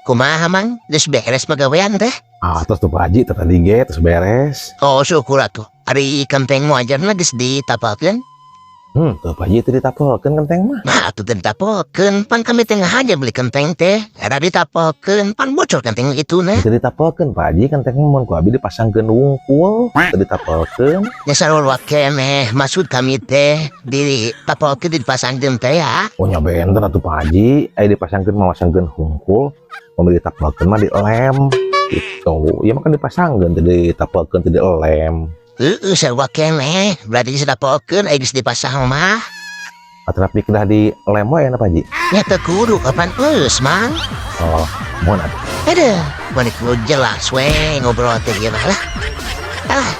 Kumaha, Mang? Geus beres pagawean teh? Ah, terus tuh, Pak Haji, tadi ge terus beres. Oh, syukur atuh. Ari kenteng wajarna geus ditapalkeun? Tuh, Pak Haji, itu ditapelkeun kenteng mah. Nah, atuh teu ditapalkeun, pan kami teh ngahaja beli kenteng teh. Era ditapalkeun, pan bocor kenteng itu nah. Itu ditapelkeun, Pak Haji, kenteng mah mun ku abi dipasangkeun wungkul, teu ditapelkeun. Ya sarua keneh, maksud kami teh ditapalkeun, dipasangkeun teh ya. Oh nya benten atuh, Pak Haji, aya dipasangkeun mah masangkeun hungkul, mun ditapelkeun mah dilem gitu. Ya mah kan dipasangkeun, teu ditapelkeun, teu dilem. Heeh, sarua keneh, berarti geus ditapalkeun aya geus dipasang mah. Atanapi kedah dilem wae na, Pak Haji? Ya teu kudu, kapan geus, Mang. Oh, mohon atuh. Aduh, mana kudu jelas we ngobrol teh ieu mah lah. Ah.